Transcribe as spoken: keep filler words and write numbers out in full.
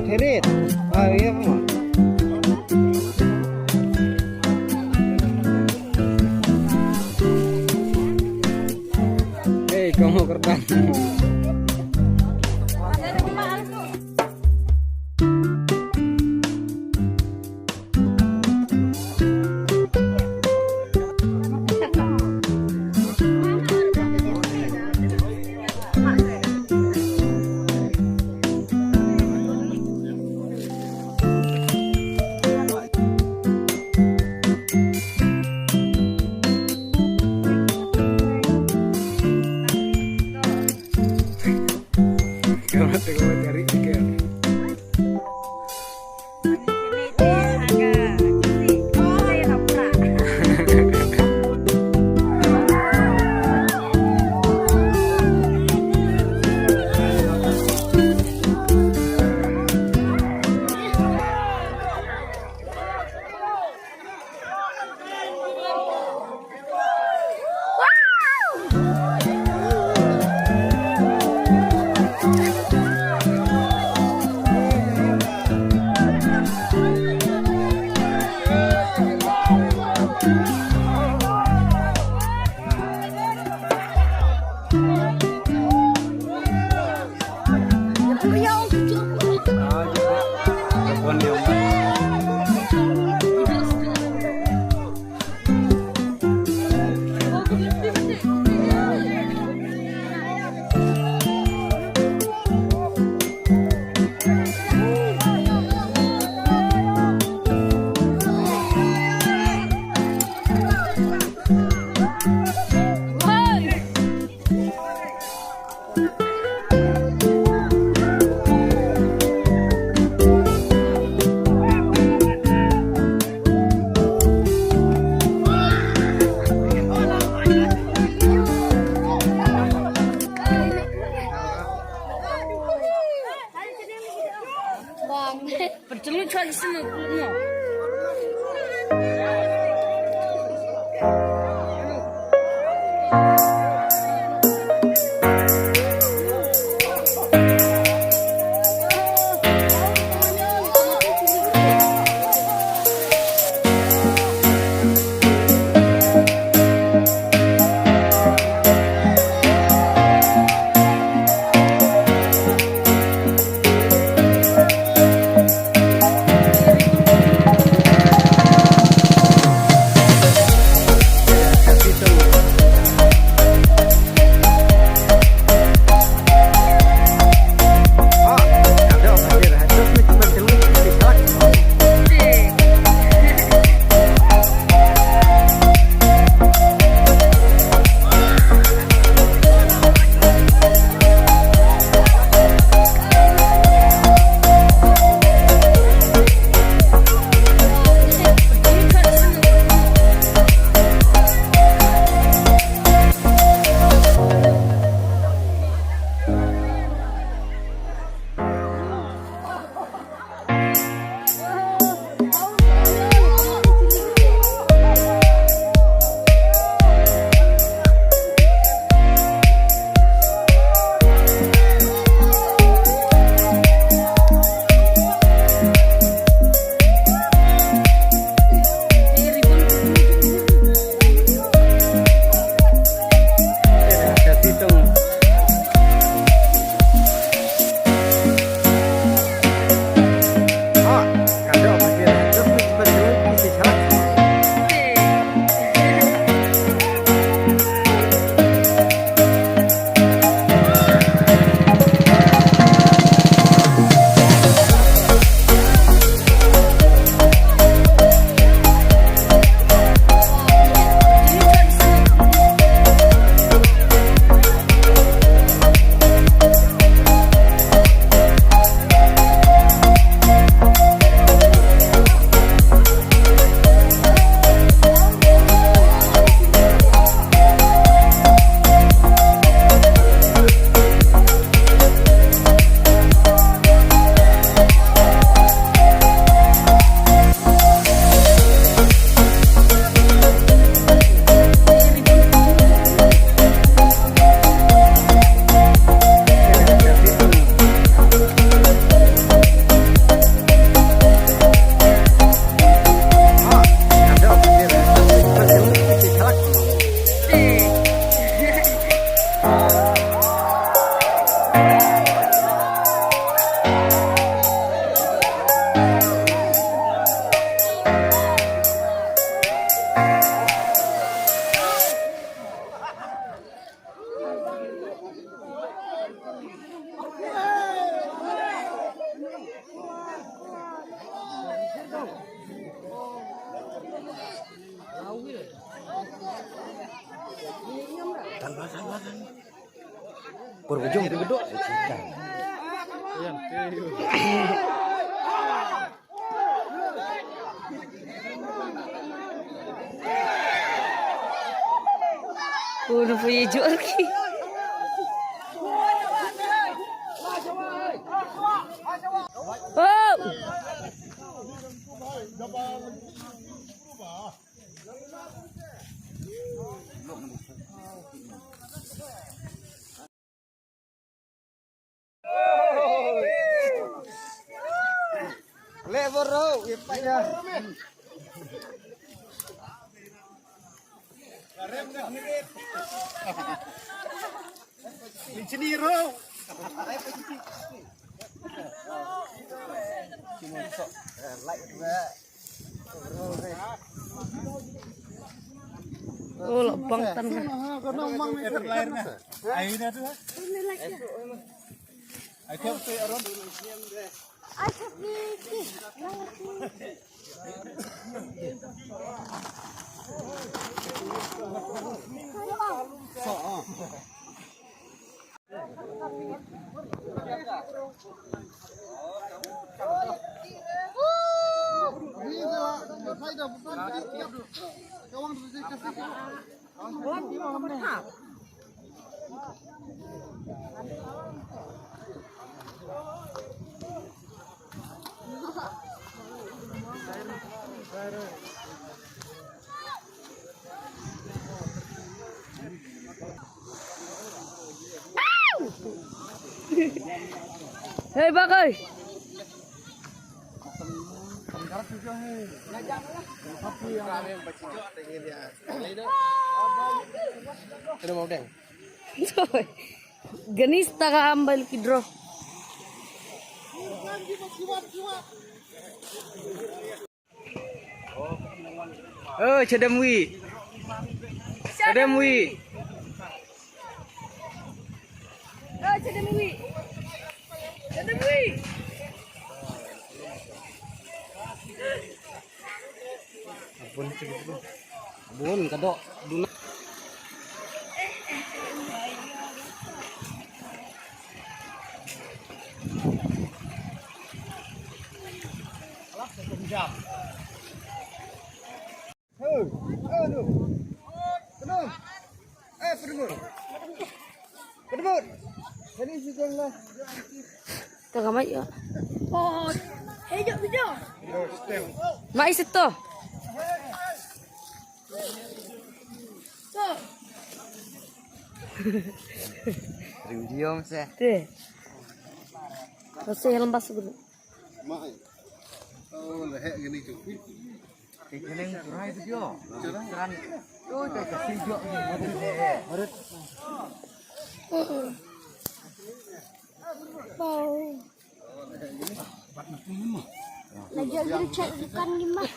Therit. Ah, iya, Mama. Hei, kamu kertas. Bang. Percuma cuak di sini, no. Ujung tu gedok. Oh, nampak ye jual ki. Oh. Leh bro, ipanya. Ini sini bro. Like. Oh, la bang tan. Hey, bak ơi. Ganis ta ka hambal ki draw. Oh, chadam wi. Chadam wi. Oh, chadam wi. Chadam wi. Bun, bun ka dok. Ka ka mai ya. Oh, hey, jom, jom. Mai sito. Ring diom se. Te. Kasi yang lembas dulu. Mai. Oh, lehek gini tu. Te jeneng kurai tu jo. Kuran. Tu te kasi jo. Harus. Oh. Lagi ada chat bukan ni mah.